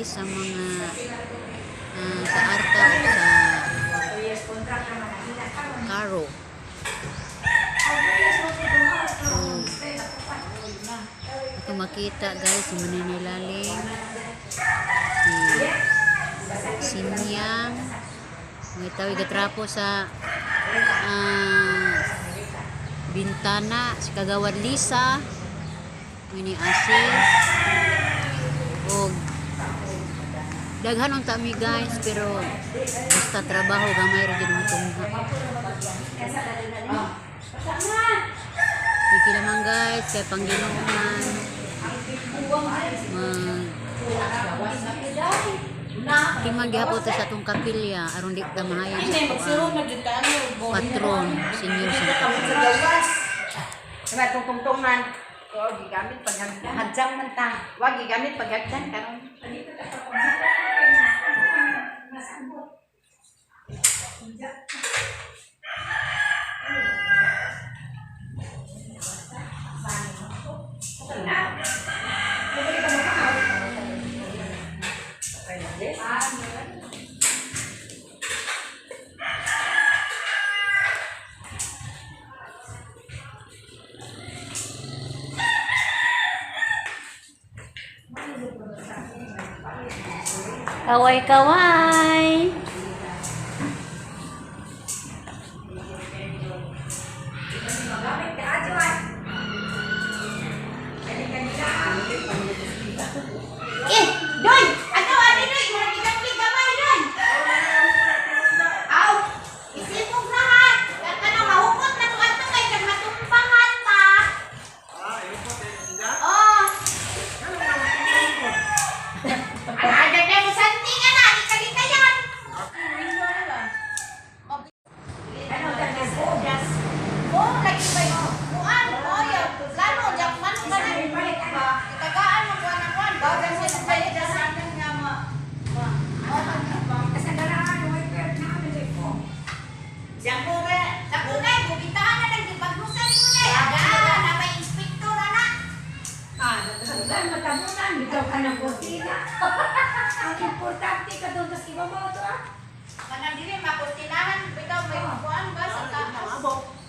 guys sa mga sa arta o sa karo. So, ito makita guys, si Maninilaling, si Sinyang, mga tawi gatrapo sa bintana, si Kagawad Lisa, Mini Asis, og daghan unta mi guys, pero basta trabaho gamay ra jud mo tungha. Sige lamang guys, kay Panginoon mag Timang gihapon ta sa atong kapilya aron di ta mahayag sa atoang patron, Senior Santa Cruz. Diba itong tungtungan? Oo, gigamit pag hadyang man ta. Wag gigamit pag hadyang karon. Kaway kaway. Eh, Doy! Ano, ano, Doy? Mga gamay, Doy! Aw, isipog na ha! Ka na, mahukot na tuwan to kay kag matumpangan ta. Oh. Alaga na mo santi ka na, ikalikayan. Oh, lagi ba yun? Kuan, oh, yun. Plano, jak man ka na. Itagaan mo kuan ang kuan. Bago siya sa palit sa amin nga ma. Diyan ko nga, sa kunay, bubintahan na lang, gipaglusan mo na. Agaan, na may inspektor na na. Matabunan, bitaw ka ng kurtina. Ang importante ka doon, tas iba mo ito ah. Kanang dili makurtinahan, bitaw may kuan ba sa taas.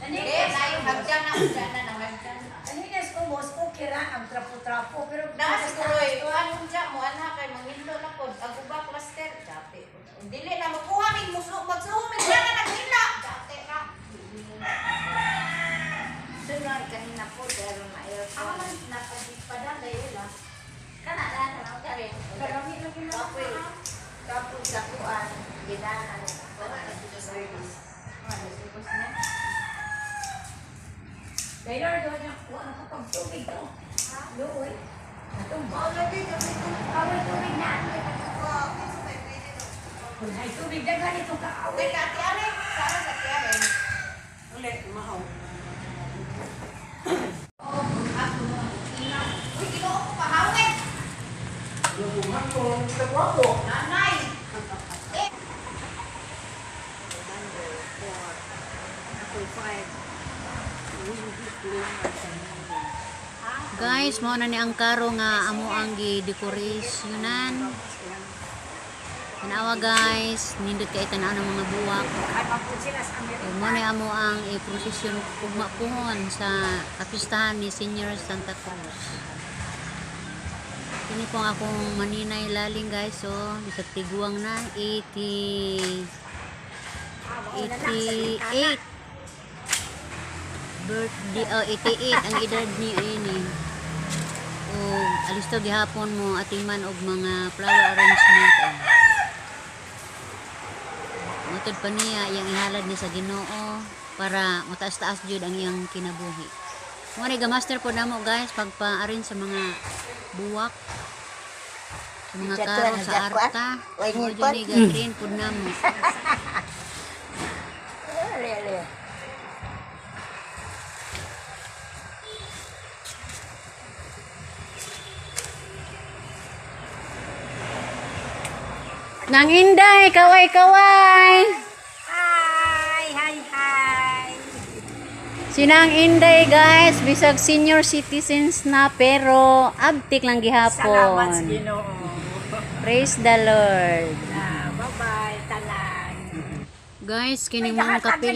Hindi, na yung hagdan na, hagdan na, na hagdan na. Kanina ko mo, okay ra ang trapo-trapo, pero Na siguro eh, kuan unja mo ana kay manghilo na pod, aguba cluster, dati. Dili na makuha mig musuo magsuo mig na naghila. Dati ra. Sunod kanina po pero ma-aircon. Ako man napadala yun ah. Kana na na Kare. Karami lagi na. Kapoy. Kapoy sa kuan gidanan. Wala na dito service. Wala service na. Taylor, doon niya, kuha na kapag tubig to. Luoy. Atong ba? Oh, lagi kami to. Away tubig na. Kung ay tubig na ganito ka, away. Teka, ati Are, saan sa ati Are? Uli, mahaw. Uy, ginoo ko pahawin. Yung buhat ko, sa guwapo. Nanay. Eh. Guys, mao na ni ang karo nga amo ang gi-dekorasyonan. Tanawa guys, nindot kay tanaw ng mga buwak. Ay, papunod sila sa Amerika. Mao na amo ang i-prosesyon ugma puhon sa kapistahan ni Senior Santa Cruz. Kini po ang akong maninay laling guys, so bisag tiguang na 80 88 birthday, oh, 88 ang edad ni ini. O alisto gihapon mo atiman og mga flower arrangement. Oh. Matod pa niya iyang ihalad ni sa Ginoo para mutaas-taas jud ang iyang kinabuhi. Mo ni master po namo guys pagpa-arrange sa mga buwak sa mga karo sa arta. Mo jud ni ga-train pud namo. Nang Inday, kaway kaway. Hi, hi, hi. Sinang Inday guys, bisag senior citizens na pero abtik lang Salamat sa gihapon. Ginoo. Praise the Lord. Ah, bye-bye, tanan. Guys, kining mga kapilya.